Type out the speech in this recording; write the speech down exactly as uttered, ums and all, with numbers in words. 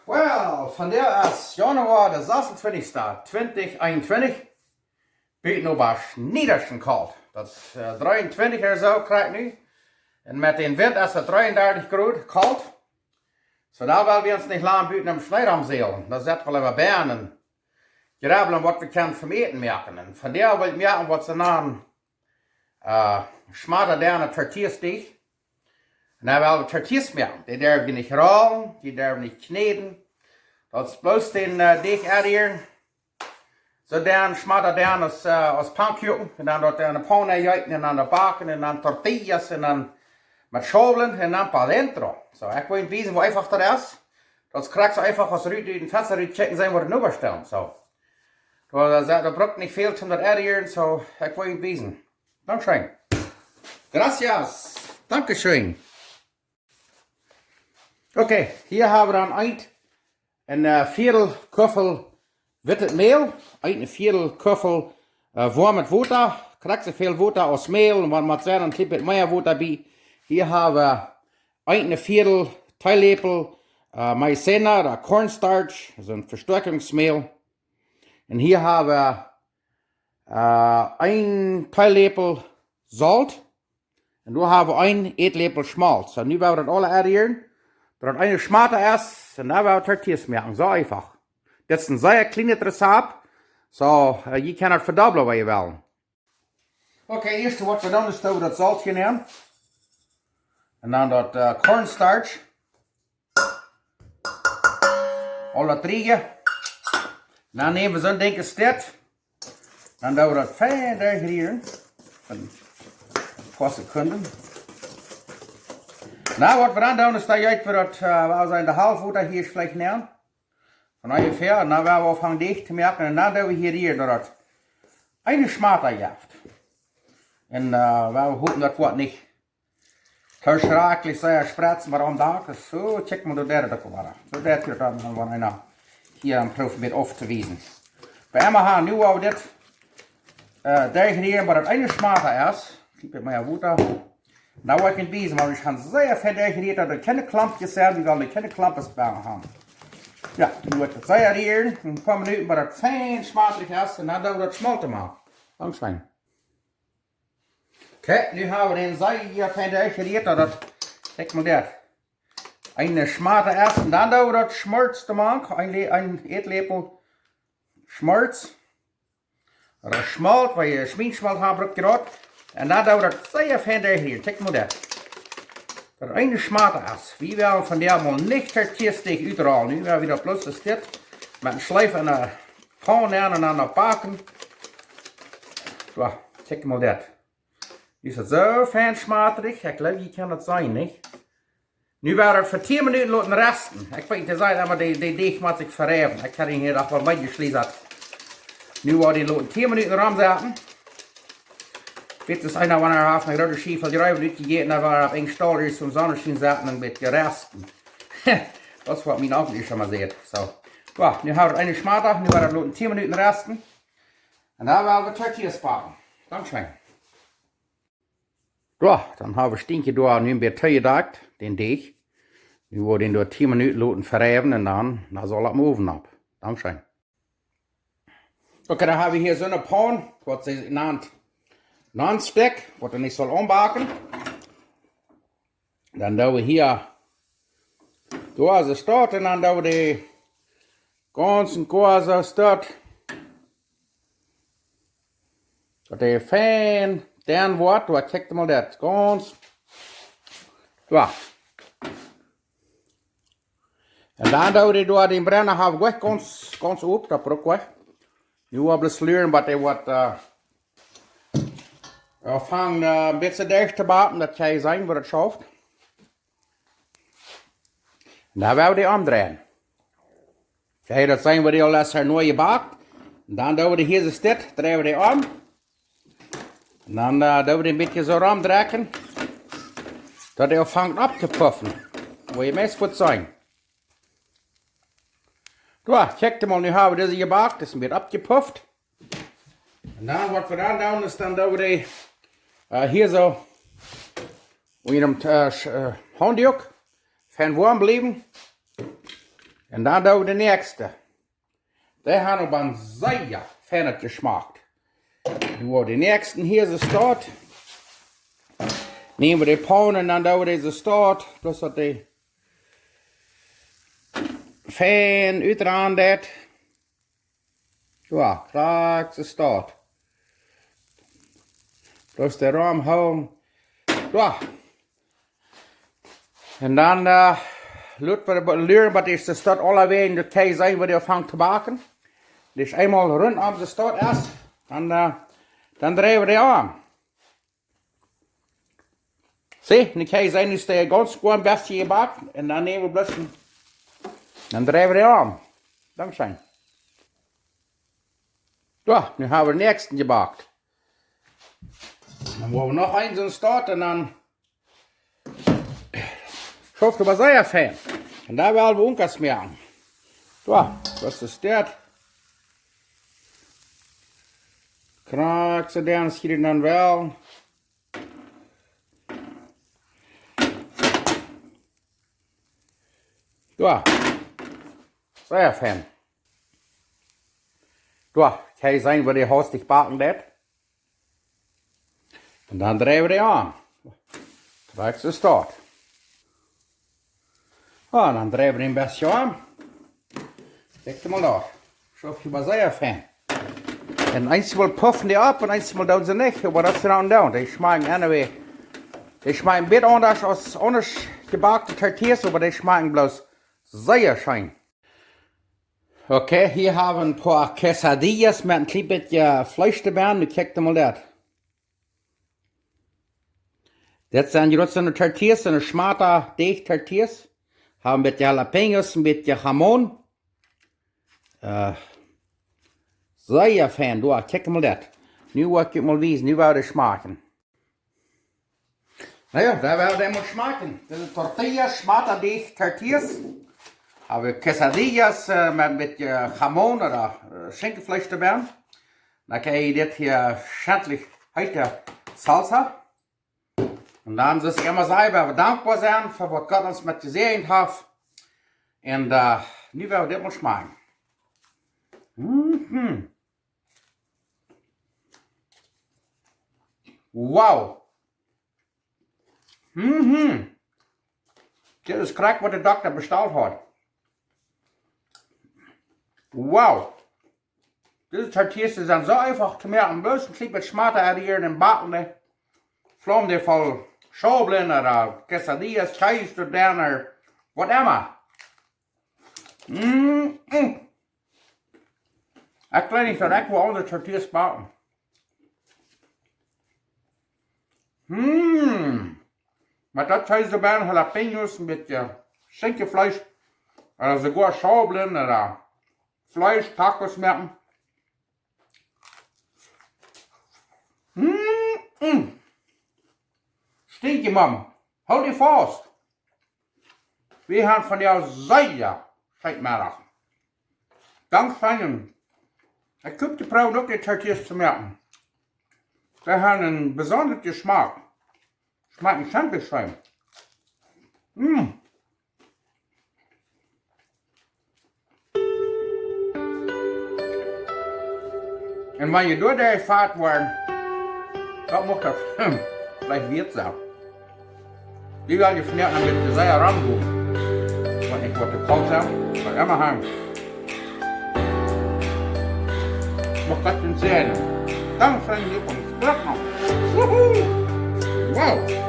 Well, vondoag es Januoa de sasuntwintichste, twintich eenuntwintich. Buten oba schniedasche kolt. Daut es, äh, dreeuntwintich ooda soo krakjt nu. Un met dän Wint es daut dreeundartich Grod kolt. Soo, dan well wie ons nich lang buten em Schnee romsälen. Dan sett wie leewa bennen. Jrebblen, waut wie kjennen toom Äten moaken. Un vondoag well wie moaken, waut see nanen, äh, Schmata Dena Tortillas Deajch. Un dan well wie Tortillas moaken. Dee derw wie nich rollen, dee derw wie nich kjnäden. Daut es bloos dän, äh, Deajch aunrieren. Soo dan Schmata Dena aus, äh, aus Pannkuaken. Un dan daut enne Paun jeeten un dan doa backen un dan Tortillas un dan met Schaublen un dan pa'dentro. Soo, ekj well junt wiesen, woo eefach daut es. Daut es krakjt soo eefach aus rut, ut daut Fensta rut kjikjen, seenen, waut doa nopp steit. Soo. Daut, daut, daut brukt nich väl toom daut aunrieren, soo, ekj well junt wiesen. Dankscheen. Gracias. Dankscheen. Okay, hia hab wie dan een, een, äh, Viedel Kuffel wittet Mäl, een Viedel Kuffel, äh, woamet Wota, krakjt soo väl Wota aus Mäl, un wan mau sennen, een kjlien bät mea Wota bie. Hia hab wie een Viedel Teeläpel, äh, Maizena ooda cornstarch, soo een Vestoakjungsmäl. Un hia hab wie, äh, een Teeläpel Solt. Un doa hab wie een Ätläpel Schmolt. Soo, nu well wie daut aules aunrieren. Daut daut eene Schmata es, un dan well wie Tortillas moaken. Soo eefach. Dit es een sea kjlienet Rezept. Soo, äh, jie kjennen daut vedobblen, wan jie wellen. Okay, ieescht waut wie doonen es, daut wie daut Solt hia nämen. Un dan daut, äh, cornstarch. Aule dree. Dan nämen wie soon Dinkj aus dit. Dan doo wie daut fein derchrieren. Fa een poa Sekunden. Nu, waut wie dan doonen es, daut jeit wie daut, äh, wie sellen de Halft Wota hia veleicht nämen. Von onjefäa. Un dan woa wie aunfangen Deajch to moaken. Un dan doo wie hia rieren, daut daut eene Schmata jeft. Un, äh, wie hopen, daut woat nich too schrakjlich sea spretzen, oba aum Dak es soo, kjikj mol, doa deit daut uk wada. Soo deit daut dan, wan eena hia een Proow met auftowiesen. Bie emma han, nu woa wie dit, äh, derchrieren, oba daut eene Schmata es, kjikj, met mea Wota. Nu woa ekj junt wiesen, wiels wie han sea fein derchrieren, daut doa kjeene Klompjes sent, wie wellen doa kjeene Klompjes bie han. Jo, nu woat daut sea rieren, een poa Minuten, oba daut fein schmatrich es, un dan doo wie daut Schmolt moaken. Dankscheen. Okay, nu hab wie dän sea fein derchrieren, daut, kjikj mol daut. Eene Schmata es, un dan doo wie daut Schmorts doamank, een Lä-, een Ätläpel Schmorts. Ooda Schmolt, wan jie Schwienschmolt haben, brukt jie daut. Un dan doo wie daut sea fein derchrieren, kjikj mol daut. Daut eene Schmata es. Wie wellen vondoag mol nich Tortillas Deajch utrollen, nu woa wie daut bloos aus dit met een Schleef enne Paun nämen un dan noch backen. Soo, kjikj mol daut. Nu es daut soo fein schmatrich. Ekj jleew, jie kjennen daut seenen, nich? Nu woa wie daut fa tieen Minuten loten resten. Ekj weet, dee sajen emma, dee, dee Deajch mott sikj vereiwen. Ekj haud hia noch waut bie jeschlieset. Nu woa wie dän loten tieen Minuten romsetten. Dit es eena, wan hee haft eene groote Schiew Räwen utjejäten, dan woat hee opp een Stool toom Sonneschien setten un woat jeresten. Daut es waut mien Onkel ieescht emma säd. Soo. Jo, nu hab wie eene Schmata, nu woa wie daut loten tieen Minuten resten. Un dan woa wie Tortillas backen. Dankscheen. Jo, dan hab wie Stinkje doa nu een bät toojedakjt, dän Deajch. Nu woa wie dän doa tieen Minuten loten vereiwen un dan, dan saul daut em Owen opp. Dankscheen. Okay, dan hab wie hia soone Paun, waut see nant non-stick, waut doa nich saul aunbacken. Dan doo wie hia, doa es de Stoot, un dan doo wie dee gaunz un gaunz soo Stoot. Daut dee fein denn woat, doa kjikj mol daut gaunz. Doa. Un dan doo wie doa dän Brenna hab ekj gaunz, gaunz op, daut bruck ekj. Nu woa wie bloos luaren, waut dee woat, äh, aunfangen, äh, een bät derch to backen, daut jie seenen, woo daut schauft. Un dan woa wie dee omdreien. Jie daut seenen, woat dee aul latst hia neu jebackt. Un dan doo wie dee hia soo dit, drei wie dee om. Un dan, äh, doo wie dee een bät soo romdrekjen, daut dee aunfangt opptopuffen. Woa jie meist fuaz seenen. Soo, kjikj mol, nu hab wie dise jebackt, es een bät oppjepufft. Un dan, waut wie dan doonen, es dan doo wie dee, äh, hia soo unja däm, äh, Sch-, äh, Haundach fein woam bliewen. Un dan doo wie de näakjste. Dee haben oba een sea feinet Jeschmak. Nu woa wie de näakjste hia soo staut. Näm wie de Paun un dan doo wie dee soo staut. Bloos daut dee fein utrant. Jo, krakjt soo staut. Bloos de Rum hoolen. Jo. Un dan, äh, lot wie de, luren, waut es de Staut aulawäajen, daut kjenn jie seenen, waut dee aunfangt to backen. Daut es eemol runt om de Staut es, dan, äh, dan dreien wie dee om. See, nu kjenn jie seenen, nu es dee gaunz goot een bät jebackt. Un dan näm wie bloos een, dan dreien wie dee om. Dankscheen. Jo, nu haben wie dän näakjsten jebackt. Dan woa wie noch eenen soo staut un dan schauft dee oba sea fein. Un dan woa wie Unkas moaken. Jo, daut es daut. Krakjt soo, dan schiet dan woll. Jo, sea fein. Jo, kjenn jie seenen, waut dee haustich backen deit. Un dan dreien wie dee om. Krakjt soo staut. Jo, dan dreien wie dee een bät om. Kjikj mol doa. Schauft oba sea fein. Un eenjemol puffen dee opp un eenjemol doonen see nich. Oba daut es dan doonen. Dee schmakjen anyway. Dee schmakjen een bät aundasch aus aundre jebackte Tortillas, oba dee schmakjen bloos sea scheen. Okay, hia haben wie een poa Quesadillas met een kjlien bät Fleesch doabie. Nu kjikj mol daut. Dit sent jrod soone Tortillas, soone Schmata Deeg Tortillas. Haben een bät Jalapeños, een bät Jamón. Äh, sea fein, jo, kjikj mol daut. Nu woa ekj mol wiesen, nu woa wie dee schmakjen. Na jo, dan woa wie dee mol schmakjen. Dit sent Tortillas, Schmata Deeg Tortillas. Haben Quesadillas, äh, met een bät Jamón ooda, äh, Schinkjefleesch doabie. Dan kjrie jie dit hia schentlich heete Salsa. Un dan, soo aus ekj emma saj, woa wie dankboa sennen fa waut Gott ons met jesäajent haft. Un, äh, nu woa wie dit mol schmakjen. Mhm. Wow. Mhm. Dit es krakjt waut de Dokta bestalt haud. Wow. Dise Tortillas sent soo eefach to moaken. Bloos een kjlien bät Schmata aunrieren un backen, nä. Flam dee voll Schaublen ooda Quesadillas, Cheese doa dan ooda whatever. Mm, mm. Ekj weet nich, daut ekj woa aundre Tortillas backen. Mm. Met daut Cheese doabie, Jalapeños, een bät Schinkjefleesch. Ooda soogoa Schaublen ooda Fleesch, Tacos moaken. Mm, mm. Stinky Mom, hool die faust. Wie haben vondoag sea scheenen Meddach. Dankscheen. Ekj hop, jie proowen uk de Tortillas to moaken. Dee haben een besondren Jeschmak. Schmakjen scheen. Mm. Un wan jie doa dee fat woaren, daut mucht daut veleicht wieet sennen. Dee woa jie vondoag met de Sea Rambo. Wan ekj woa to kolt sennen, oba emma han. Mucht daut sennen. Dankscheen, jie kjennen Glück haben. Wuhu! Wow!